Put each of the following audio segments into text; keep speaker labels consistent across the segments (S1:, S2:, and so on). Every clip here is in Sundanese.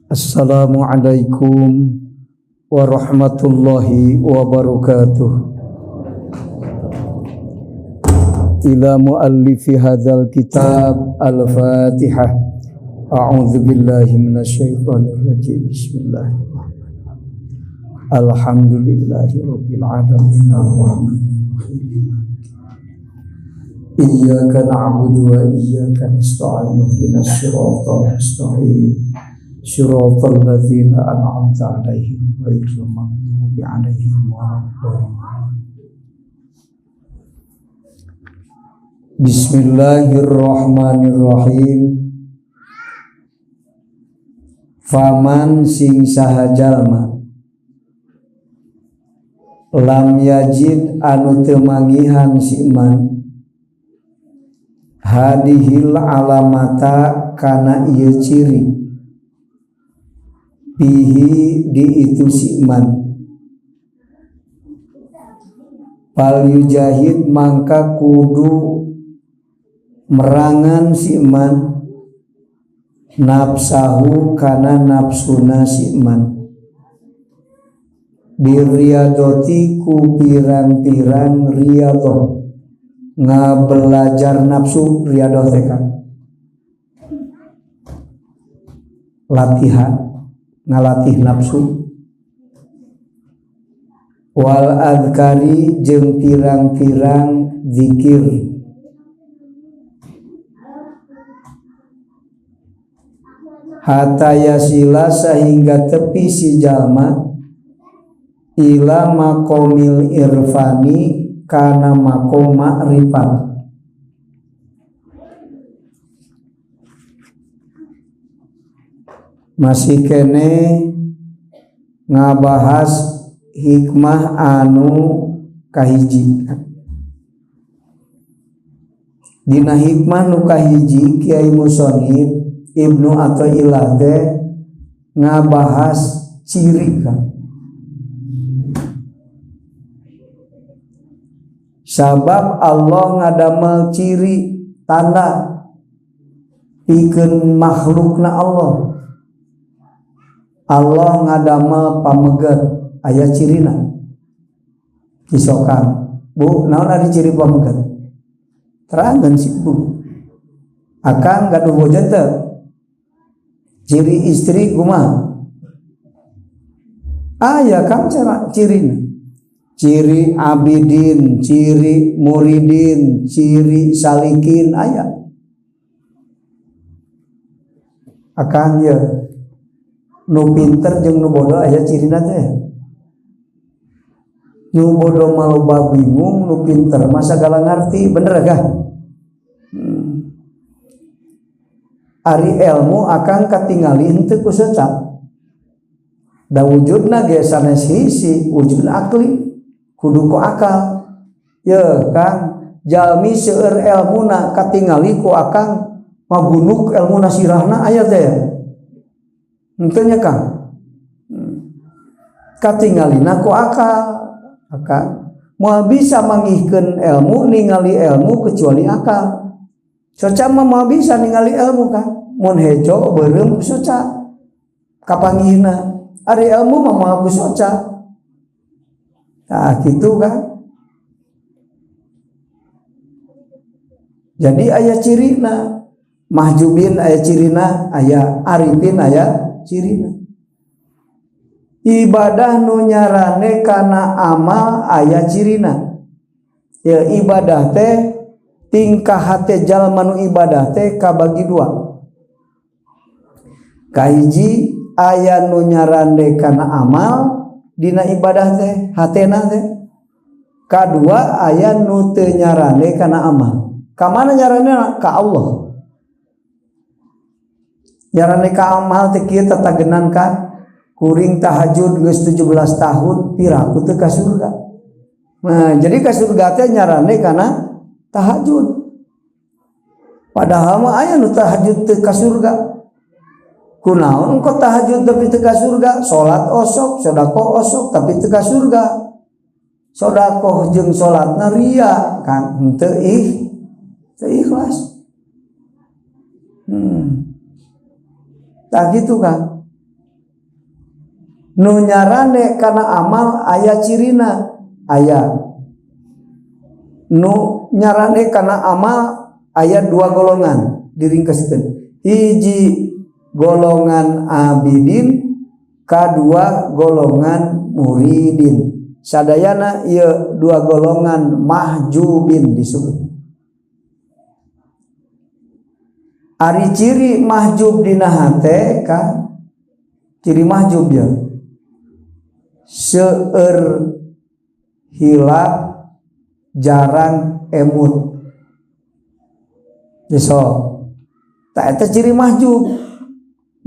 S1: Assalamualaikum warahmatullahi wabarakatuh. Ila muallifi hadzal kitab Al-Fatihah. A'udzu billahi minasyaitonir rajim. Bismillahirrahmanirrahim. Alhamdulillahi rabbil alamin arrahmanir rahim. Iyyaka na'budu wa iyyaka nasta'in ihdinas siratal mustaqim siratal ladzina an'amta 'alaihim ghairil maghdubi 'alaihim waladdallin. Bismillahirrahmanirrahim. Faman sing saha jalma lam yajid anu teu manggihan si man hadihil alamata kana ieu ciri bihi di itu si man fal yujahid mangka kudu merangan si man nafsahu kana nafsuna si man biriyadoti ku pirang-pirang riyadhah ngabelajar nafsu riyadhah teh kan latihan ngalatih nafsu wal adkari jeung pirang-pirang zikir hatta yasila sehingga tepi si jalma ila maqamil irfani kana maqam ma'rifat. Masih kene ngabahas hikmah anu kahiji. Dina hikmah nu kahiji Kiai Musonib Ibnu Athaillah teh ngabahas ciri kan. Sabab Allah ngadamel ciri tanda pikeun makhlukna Allah. Allah ngadamel pameget aya cirina. Isokan. Bu, naon ari ciri pameget? Terangkeun si Bu. Akang gaduh bojo teu? Ciri istri kumaha? Aya kang cara cirina. Ciri abidin, ciri muridin, ciri salikin aya. Akang ye nu pinter jeung nu bodoh aya cirina teh. Nu bodoh mah loba bingung, nu pinter mah sagala ngarti, bener kah? Ari ilmu akang katingali henteu ku seca. Da wujudna ge sanes hisi, wujud akli. Kudu ku akal. Ye Kang, jalmi seueur elmuna katingali ku akang magunuk elmuna sirahna aya teh. Henteu nya Kang. Katingalina ku akal. Akang moal bisa mangihkeun elmu ningali elmu kecuali akal. Soca mah moal bisa ningali elmu Kang. Mun hejo beureum ku soca. Kapanggihna. Ari elmu mah moal ku soca. Nah gitu kan. Jadi aya cirina mahjubin aya cirina, aya arifin aya cirina. Ibadah nu nyarane kana amal aya cirina. Ya ibadah teh tingkah hate jalma nu ibadah teh kabagi dua. Kahiji aya nu nyarane kana amal dina ibadah teh hatena teh. Kadua aya nu teu nyarane kana amal. Ka mana nyarane? Ka Allah. Nyarane ka amal teh kieu tatagenan ka kuring tahajud geus 17 tahun piraku teu ka surga. Nah, jadi ka surga teh nyarane kana tahajud. Padahal mah aya nu tahajud teu ka surga. Kunaon engko tahajud tapi teu ka surga, salat osok, sedekah osok tapi teu ka surga. Sedekah jeung salatna ria kan henteu teu ikhlas. Tah gitu kan. Nu nyarande kana amal aya cirina, aya nu nyarande kana amal aya dua golongan diringkeskeun. Hiji golongan abidin, kadua golongan muridin. Sadayana ieu dua golongan mahjubin disebut. Ari ciri mahjub dina hate ka ciri mahjub ya seueur hilap jarang emut. So tak eta ciri mahjub.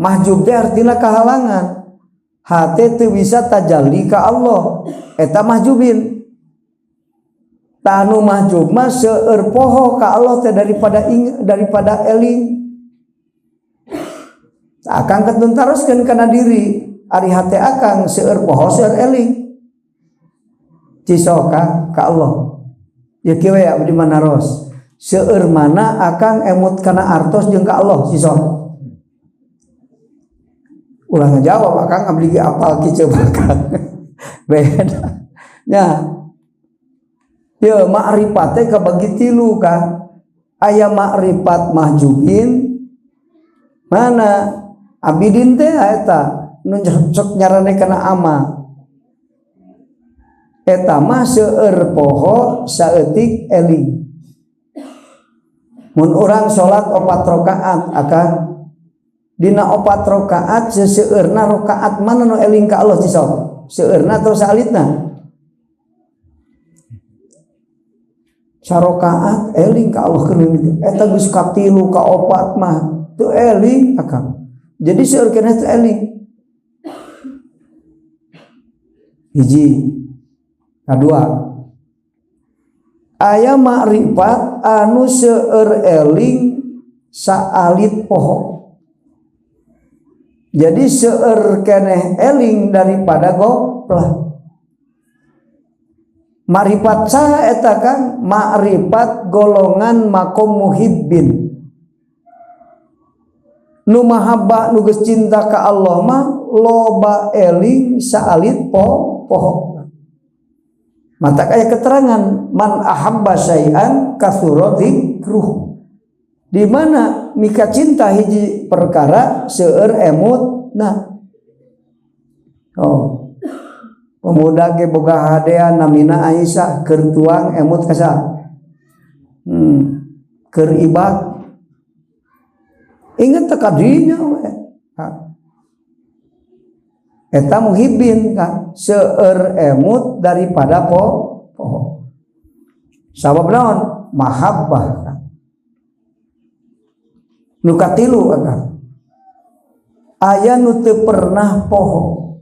S1: Mahjub teh artina kahalangan. Hate teu bisa tajalli ka Allah. Eta mahjubin. Tanu mahjub mah seueur poho ka Allah teh daripada eling. Akang ketun taroskeun kana diri, ari hate akang seueur poho seueur eling. Cisoka ka Allah. Ya kieu we abdi mah naros. Seueur mana akang emut kana artos jeung ka Allah cisok. Ulah ngajawab akang abdi ge apal kieu bakal. Beda. Nya. Ya makrifat teh kabagi tilu kan. Aya makrifat mahjubin mana abidin teh eta nu sok nyarane kana amal. Eta mah seueur poho saeutik eling. Mun urang salat 4 rakaat akang dina 4 rakaat seseueurna rakaat mana nu eling ka Allah cisok? Seueurna atau saalitna? Sarokaat eling ka Allah keur mimiti. Eta geus katilu ka opat mah teu eling akang. Jadi seueur keneh teu eling. Hiji. Kadua, aya makrifat anu seueur eling saalit poho. Jadi seueur keneh eling daripada goplah. Makrifat saha eta Kang? Makrifat golongan makom muhibbin. Nu mahabbah nu geus cinta ka Allah mah loba eling saalit poho. Mata kaya keterangan man ahabba syai'an katsura dzikruh. Di mana mika cinta hiji perkara seueur emut nah. Oh. Pemuda ge boga hadean namina Aisyah keur tuang emut ka saha? Keur ibak. Inget teh ka dinya we. Eta muhibbin kan seueur emut daripada poho. Sabab naon? Mahabbah kan. Nu katilu kan. Aya nu teu pernah poho.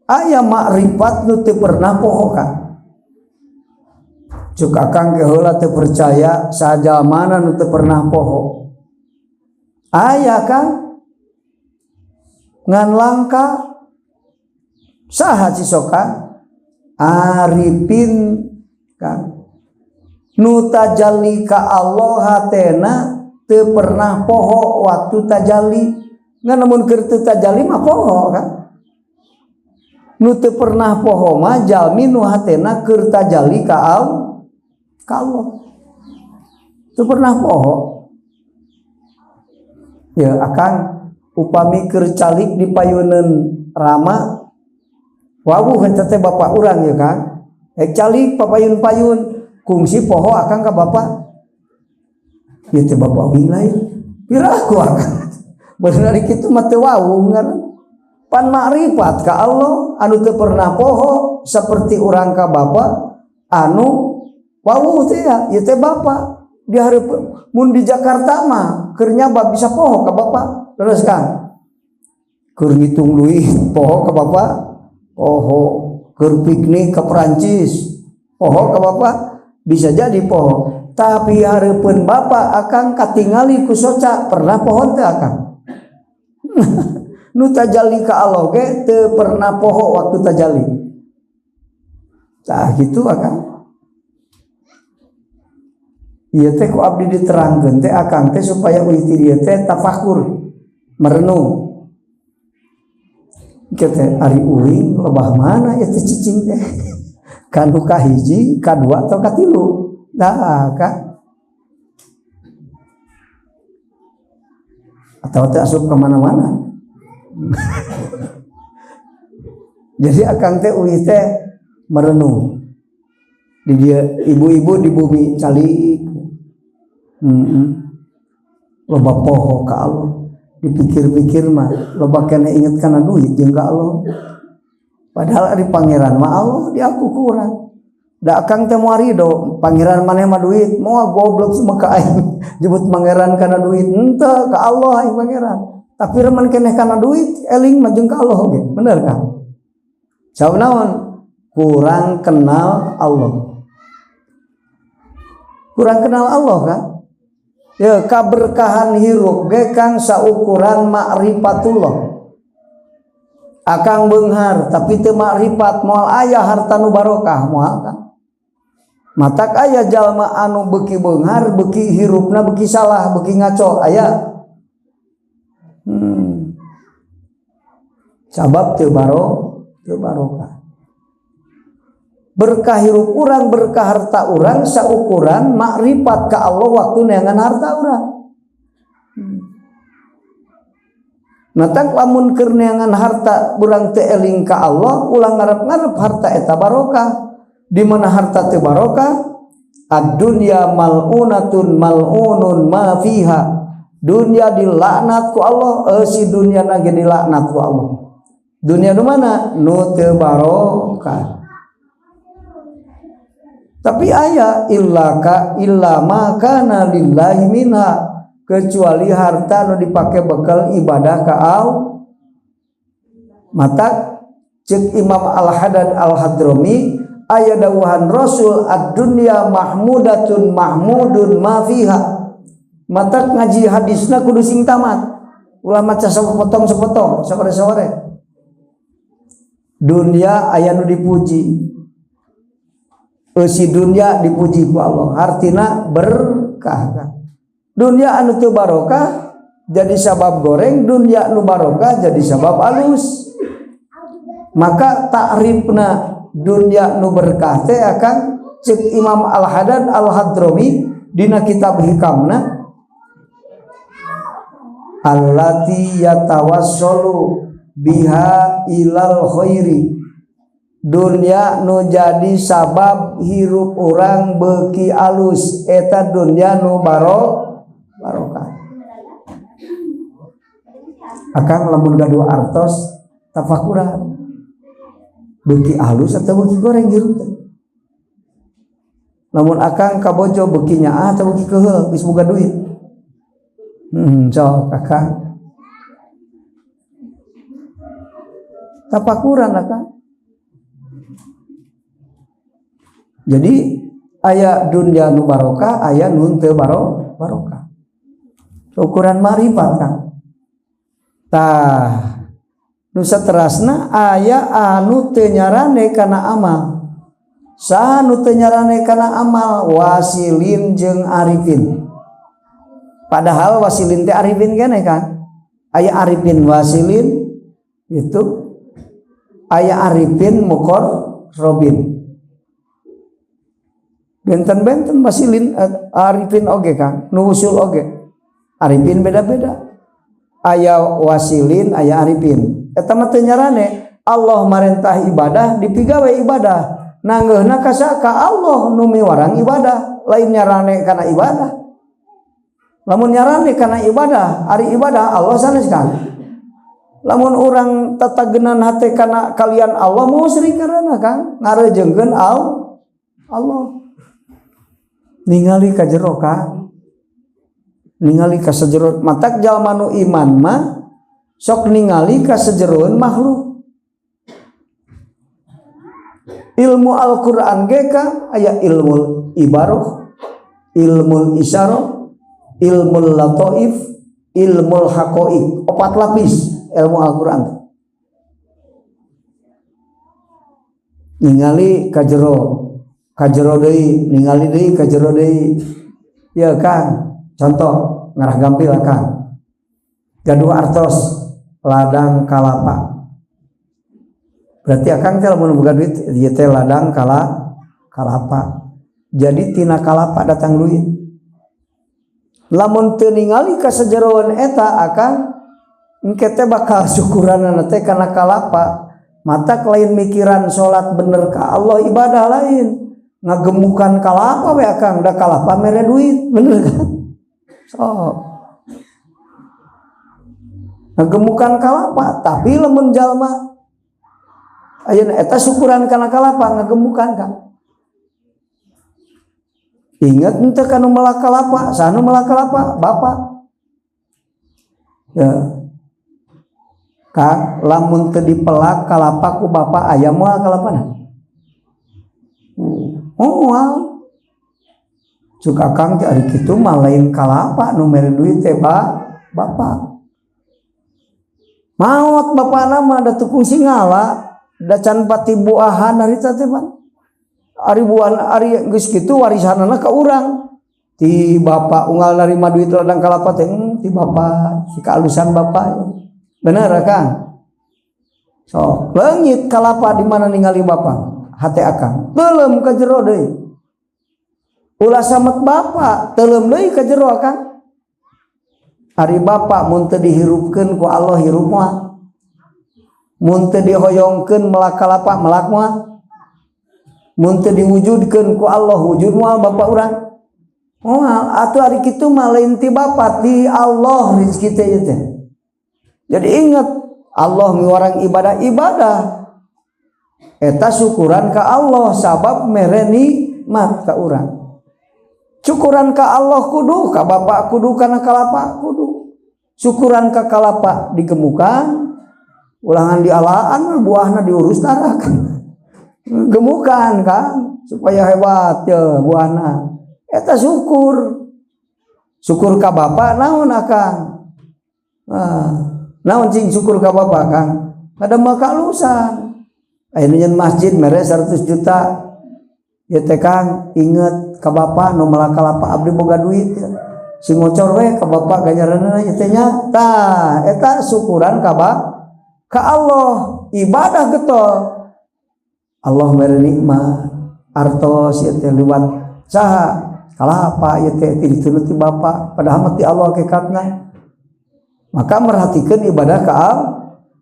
S1: Aya makrifat nu teu pernah poho kan. Cuk akang ge heula teu percaya sajalmana nu teu pernah poho. Aya kan ngan langka. Saha cisoka arifin kan nu tajalli ka Allah hatena teu pernah poho waktu tajalli. Ngan lamun keur teu tajalli mah poho kan. Nu teu pernah poho mah jalmi nu hatena keur tajalli ka Allah. Teu pernah poho. Ya akang upami keur calik di payuneun Rama wawuh eta teh bapak urang ya Kang. Ek calik papayun-payun kungsi poho akang ka bapak. Ieu teh bapak wing lain. Piraku akang. Bener kitu mah teu wawuh ngaran. Pan makrifat ka Allah anu teu pernah poho seperti urang ka bapak anu wawuh teh ya, ieu teh bapak. Di hareupeun mun di Jakarta mah keur nyabab bisa poho ka bapak. Terus Kang. Keur ngitung duit poho ka bapak. Poho keur piknik ke Perancis poho ke bapak bisa jadi poho, tapi hareupeun bapak akang katingali ku soca pernah poho teu akang? Nu tajalli ka Allah ge teu pernah poho waktu tajalli. Tah kitu akang. Ieu teh ku abdi diterangkeun teh akang teh supaya uih ti dieu teh tafakur, merenung. Kita ari uing lebah mana ya teh cicing teh. Kanu kahiji, kadua atau katilu. Dah kan. Atau teh asup ke mana-mana. Jadi akang teh uih teh merenung. Di dia ibu-ibu di bumi calik. Loba poho ka Allah. Dipikir-pikir mah loba kena inget kana duit jeung ka Allah. Padahal ari pangeran mah Allah diaku ku urang. Da akang teh moal rido, pangeran maneh mah duit, moal goblok sih mah ka aing. Jebut pangeran kana duit, henteu ka Allah aing pangeran. Tapi remen keneh kana duit, eling mah jeung ka Allah oge. Bener kan? Jawab naon? Kurang kenal Allah. Kurang kenal Allah kan? Ya kaberkahan hirup ge kang saukuran ma'rifatullah. Akang beunghar tapi teu makrifat moal aya harta nu barokah moal kan. Matak aya jalma anu beuki beunghar beuki hirupna beuki salah beuki ngaco aya. Sabab teu barokah. Berkah hirup urang, berkah harta urang saukuran makrifat ka Allah waktu neangan harta urang. Natang lamun keur neangan harta urang teu eling ka Allah, ulah ngarep-ngarep harta eta barokah. Di mana harta teu barokah? Ad-dunya mal'unatun mal'unun ma fiha. Dunya dilaknat ku Allah, si dunya na ge dilaknat ku Allah. Dunya nu mana? Nu teu barokah. Tapi aya illa ka illa ma kana lillahi minha, kecuali harta nu dipake bekal ibadah ka Allah. Mata cek Imam Al-Haddad Al-Hadrami aya dawuhan Rasul ad-dunya mahmudatun mahmudun ma fiha. Mata ngaji hadisna kudu sing tamat. Ulah maca sepotong-sepotong, sore-sore. Dunia aya nu dipuji. Eusi dunia dipuji ku Allah, hartina berkah. Dunia anu teu barokah jadi sabab goreng, dunia anu barokah jadi sabab alus. Maka takrifna dunia nu berkah teh akan cek Imam Al-Haddad Al-Hadrami dina kitab Hikamna allati yatawassalu biha ilal khairi. Dunia nu jadi sabab hirup urang beuki alus eta dunia nu barokah. Akang lamun gaduh artos tafakuran beuki alus atau beuki goreng hirup teh. Lamun akang kabojo beuki nyaah atau beuki keuheul geus boga duit. Sok akang. Tafakuran akang. Jadi aya dunia nu barokah, aya nu teu barokah. Ukuran marifat kan. Tah, nu saterasna aya anu teu nyarane kana amal. Saha nu teu nyarane kana amal? Wasilin jeung arifin. Padahal wasilin teh arifin keneh kan. Aya arifin wasilin itu, aya arifin muqarrabin. Benten-benten wasilin arifin oge kan, nu usul oge. Arifin beda-beda. Aya wasilin, aya arifin. Eta mah teu nyarane Allah marentah ibadah dipigawe ibadah. Nanggeuhna ka Allah nu miwarang ibadah, lain nyarane kana ibadah. Lamun nyarane kana ibadah, ari ibadah Allah sanes kan. Lamun urang tatagenan hate kana kalian Allah musyrik karena kan ngarejeungkeun Allah. Ningali ka jero ka, ningali ka sajero matak jalma nu iman mah sok ningali ka sajeroeun makhluk. Ilmu Al-Qur'an ge ka aya ilmu ibaroh, ilmu isyarah, ilmu lataif, ilmu haqaiq, opat lapis ilmu Al-Qur'an. Ningali ka jero, ka jero deui, ningali deui ka jero deui. Ya Kang, contoh ngarah gampil Kang. Gaduh artos ladang kalapa. Berarti akang teh lamun boga duit ieu teh ladang kalapa. Jadi tina kalapa datang duit. Lamun teu ningali ka sajeroan eta akang engke teh bakal syukuranana teh kana kalapa. Mata lain mikiran salat bener ka Allah ibadah lain. Ngagemukan kalapa we akang da kalapa mere duit, bener kan? So. Ngagemukan kalapa, tapi lamun jalma ayeuna eta syukuran kana kalapa ngagemukan kan. Ingat henteu kanu melak kalapa, saha nu melak kalapa? Bapak. Ya. Kang, lamun teu dipelak kalapa ku bapak aya moal kalapana? Moal. Cuk akang teh ari kitu mah lain kalapa nu mere duit teh bapak. Maot bapana mah da teu kungsi ngala. Da can pati buahan harita teh pan. Ari buahan ari geus kitu warisanana ka urang. Ti bapak unggal narima duit ladang kalapa teh ti bapak, si kaalusan bapak. Bener Kang? So, leungit kalapa di mana ningali bapak? Hate akang. Teuleum ka jero deui. Ulah samet bapak, teuleum deui ka jero akang. Ari bapak mun teu dihirupkeun ku Allah hirup mah. Mun teu dihoyongkeun melak kalapa melak moal. Mun teu diwujudkeun ku Allah wujud moal bapak urang. Moal atuh ari kitu mah lain ti bapak ti Allah rezeki teh ieu teh. Jadi ingat Allah miwarang ibadah-ibadah. Eta syukuran ka Allah sabab mere nikmat ka urang. Syukuran ka Allah kudu, ka bapak kudu, kana kalapa kudu. Syukuran ka kalapa digemukan, ulangan dialaan buahna diurus tarak. Gemukan Kang supaya hebat ya buahna. Eta syukur. Syukur ka bapak naon akang? Naon cing syukur ka bapak Kang? Ada makalusan. Ayeuna nyeun masjid mere 100 juta. Ya teh Kang, inget ka bapak nu melak kalapa abdi boga duit ya. Sing ngocor we ka bapak ganjaranna ieu teh nya. Tah, eta syukuran ka ka Allah, ibadah getol. Allah mere nikmat, artos ieu teh liwat saha? Kalapa ieu teh ti ditunut ti bapak, padahal mah ti Allah hakikatna. Maka merhatikan ibadah ka Allah,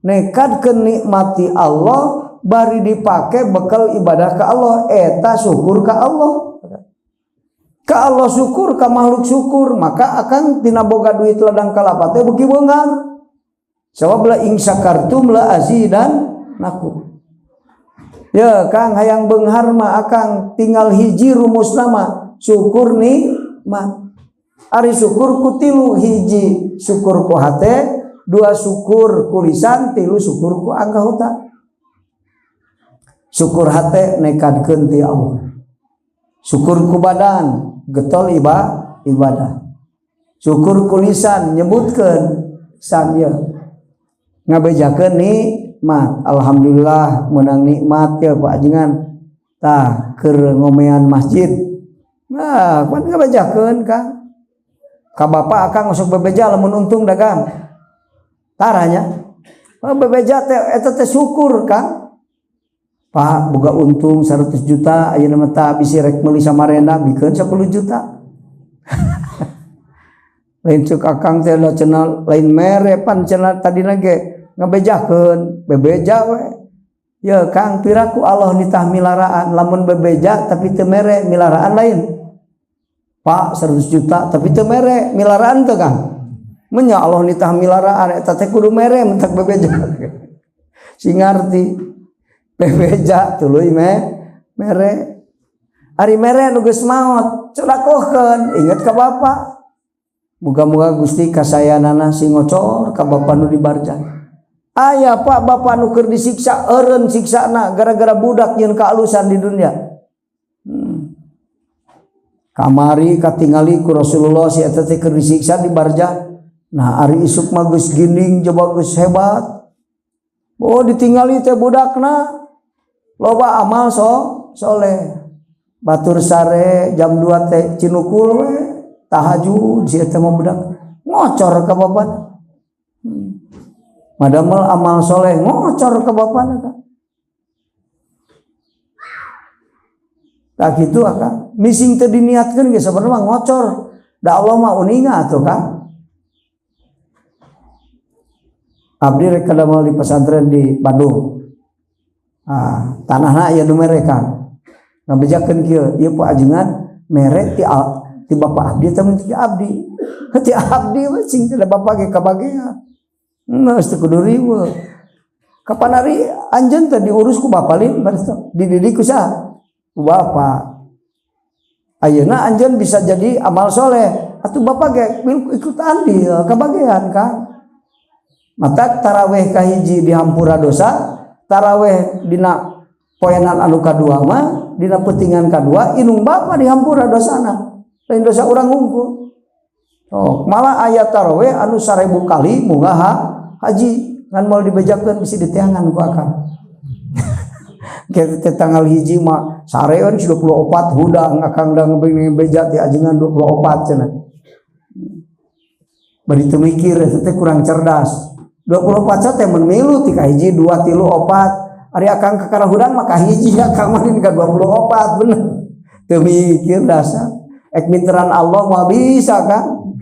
S1: nekadkeun nikmati Allah bari dipake bekal ibadah ka Allah, eta syukur ka Allah. Ka Allah syukur, ka makhluk syukur, maka akan tina boga duit ladang kalapa teh beuki beunghar. Sabab la in syakartum la azidannakum. Ya Kang hayang beunghar mah akang tinggal hiji rumusna mah syukur nikmat. Ari syukur ku tilu, hiji syukur ku hate, dua syukur ku lisan, tilu syukur ku anggota. Syukur hate nekadkeun ti Allah. Syukur ku badan getol ibadah. Syukur ku lisan nyebutkeun san ieu. Ngabejakeun nikmat. Alhamdulillah menang nikmat ya Pak Ajengan. Tah keur ngomean masjid. Nah, pan ngabejakeun Kang. Ka bapak akang osok bebeja lamun untung dagang. Taranya. Oh, bebeja teh eta teh syukur Kang. Pak boga untung 100 juta ayeuna mah tah bisi rek meuli samarenda bikeun 10 juta. Lain cuk akang teh lah cenah lain mere pan cenah tadina ge ngabejakeun bebeja we. Ya Kang piraku Allah nitah milaraan lamun bebeja tapi teu mere milaraan lain. Pak 100 juta tapi teu mere milaraan teu Kang. Menya Allah nitah milaraan eta teh kudu mere mentak bebeja. Sing ngarti. Bebeja tuluy mere. Ari mere nu geus maot sodakohkeun inget ka bapa. Muga-muga Gusti kasayanana sing ngocor ka bapa nu di barjah. Aya Pak bapa nu keur disiksa eureun siksana gara-gara budak nyeun kaalusan di dunia. Kamari katingali ku Rasulullah si eta teh keur disiksa di barjah. Nah ari isuk mah geus ginding coba geus hebat. Oh ditingali teh budakna. Loba amal soleh. Batur sare jam 2 teh cinukul we tahajud si eta mah budak ngocor ka bapana. Madamel amal soleh ngocor ka bapana ka. Tak kitu akang. Mising teu diniatkeun ge sabenerna mah ngocor. Da Allah mah uninga atuh Kang. Abdi rek kadamel di pesantren di Bandung. Ah, tanahna aya nu mere Kang. Ngabejakeun kieu, ieu po ajengan mere ti bapak abdi teh mun ti abdi. Ti abdi mah sing teh bapak ge kabagean. Geus teu kudu riweuh. Kapan hari anjeun teh diurus ku bapak lin baris teh dididik ku saha? Ku bapak. Ayeuna anjeun bisa jadi amal soleh atuh bapak ge ikut andil kabagean Kang. Mata taraweh kahiji dihampura dosa, taraweh dina poenan anu kadua mah dina peutingan kadua inung bapa dihampura dosana. Lain dosa urang hungkul. Oh, malah ayat taraweh anu 1000 kali munggah haji ngan moal dibejakeun bisi diteangan ku akang. Kieu teh tanggal hiji mah sareun 24 hudang akang da beja ti ajengan 24 cenah. Bari teu mikir eta teh kurang cerdas. 24 teh mun milu ti ka hiji 2 3 4. Ari akang kakara hudang mah ka hiji akang mah ka 24 bener. Teu mikir dasar. Ek minteran Allah mah bisa Kang.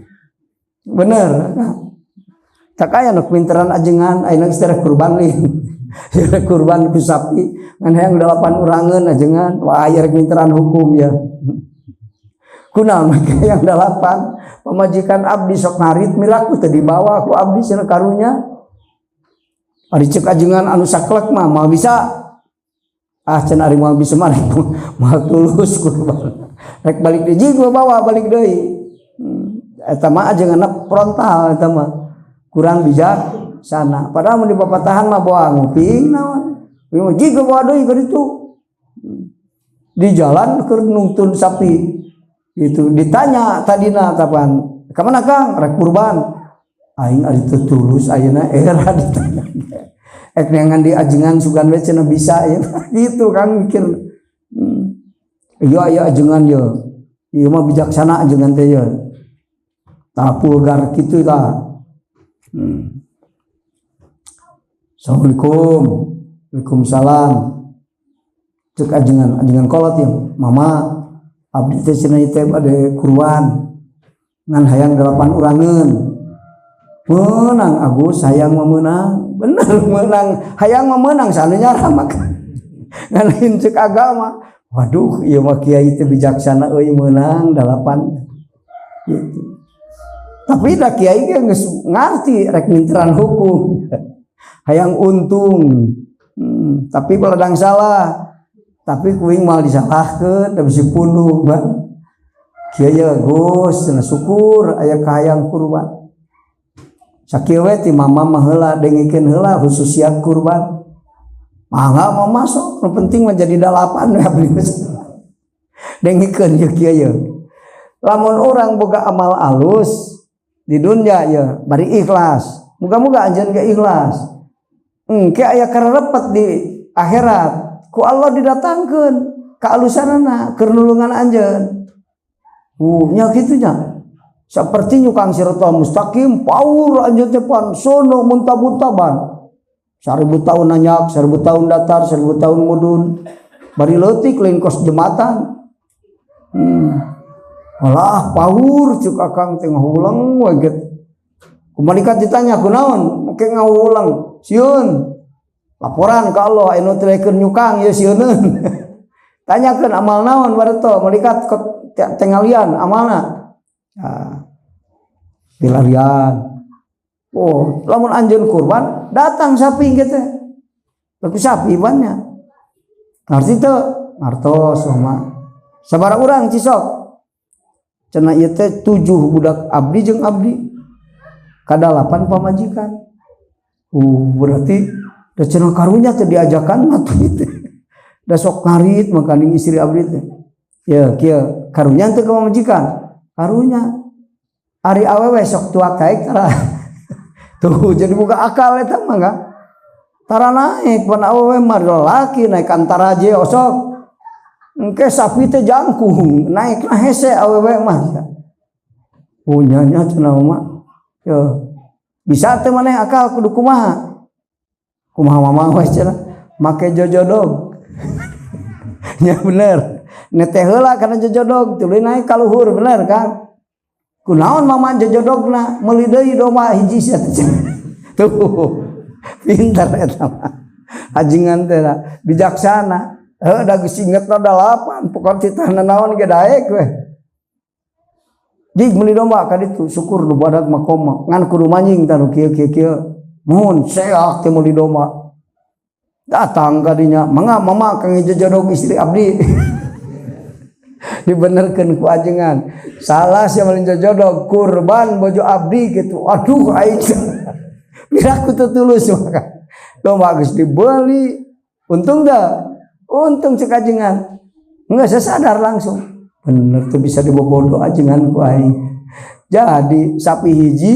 S1: Bener. Tak aya nu minteran ajengan ayeuna geus teh kurban lin. Kurban ku sapi ngan hayang 8 urangeun ajengan. Wah aya rek minteran hukum ya. Kunaon make hayang 8? Pamajikan abdi sok ngarit milaku teu dibawa ku abdi cenah karunya. Ari ceuk ajengan anu saklek mah moal bisa. Ah cenah ari moal bisa mah moal tulus kurban. Rek balik deui jig bawa balik deui. Eta mah ajenganna frontal eta mah. Kurang bijak sana. Padahal mun dipapatahan mah bawa nguping naon. Ieu mah jig bawa deui ka ditu. Di jalan keur nungtun sapi. Gitu ditanya tadina kapan? Ka mana Kang? Rek kurban. Aing ari teu tulus ayeuna era ditanya. Ek neangan di ajengan sugan we cenah bisa ya. Gitu Kang mikir. Iya aya ajengan ye. Ieu mah bijaksana ajengan teh ye. Tah pulgar kitu tah. Assalamualaikum. Waalaikumsalam. Cek ajengan, ajengan kolot ya. Mama abdi teh cenah teh bade kurban. Ngan hayang 8 urangeun. Menang Agus hayang mah meunang. Bener meunang, hayang mah meunang sanunya ramak. Ngan lain cek agama. Waduh, ieu mah kiai teh bijaksana euy meunang 8. Gitu. Tapi da kiai ge geus ngarti rek minteran hukum. Hayang untung. Tapi baladang salah. Tapi kuing moal disalahkeun da bisi pundung, Bang. Kiai Gus cenah syukur aya kahayang kurban. Sakieu we ti mama mah heula dengikeun heula khususiat kurban. Mangga mah masuk, nu penting mah jadi 8 we abdi geus. Dengikeun ieu kieu ye. Lamun urang boga amal alus di dunia ye bari ikhlas. Muga-muga anjeun ge ikhlas. Engke aya karepet di akhirat ku Allah didatangkeun kaalusanana keur nulungan anjeun. Nya kitu nya. Seperti nyukang siratal mustaqim paur anjeun teh pan sono muntah-muntaban. 1000 tahun nanyak, 1000 tahun datar, 1000 tahun mudun. Bari leutik lain kos jembatan. Alah paur cuk akang teh ngahuleng we get. Ku malaikat ditanya kunaon? Make ngahuleng. Sieun. Laporan ka Allah anu teh keur nyukang ye sieuneun. Tanyakeun amal naon bareto malaikat tengalian amalna. Ah. Dilarian. Oh, lamun anjeun kurban datang sapi gitu. Tapi sapi banyak. Ngarti teu? Ngartos mah. Sabaraha urang cisok? Cenah ieu teh 7 budak abdi jeung abdi. Kadalapan pamajikan. Berarti da cenah karunya teh diajakan mah tuh gitu. Da sok ngarit makaning istri abdi teh. Ya kieu karunya teh ka pamajikan. Karunya ari awewe sok tua kaek tara. Tuh jadi buka akal eta mah enggak. Tara naik pan awewe mah lalaki naik antara je osok. Engke sapi teh jangkung naik na hese awewe mah. Punyanya cenah mah. Yo. Bisa teh maneh akal kudu kumaha? Kumaha mama we cenah make jojodog. Ya bener. Neteh heula kana jojodog, tuluy naik ka luhur, bener kan? Kunaon Mama jojodogna, meuli deui domba hiji sia. Tuh, pintar eta mah. Ajengan teh bijaksana. Heuh, da geus ingetna dalapan, pokon titahna naon ge daek we. Jig meuli domba ka ditu, syukur nu badag mah koma. Ngan kudu manjing tah nu kieu kieu kieu. Mun seak teh meuli domba. Datang ka dinya, "Mangga Mama kang jojodog istri abdi." Dibenerkeun ku ajengan. "Salah sia meuli jojodog, kurban bojo abdi," gitu. "Aduh, aing piraku teu tulus." Maka domba geus dibeli, "Untung dah, untung," cek ajengan. Enggak, saya sadar langsung. Bener tuh, bisa dibobodo ajengan ku aing. Jadi sapi hiji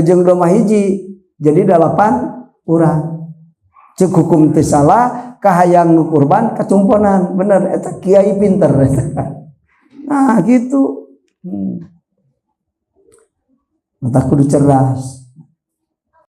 S1: jeung domba hiji jadi dalapan urang. Cek hukum teu salah, kahayang nu kurban kacumponan. Bener eta, kiai pinter eta. Nah, gitu. Mata kudu cerdas.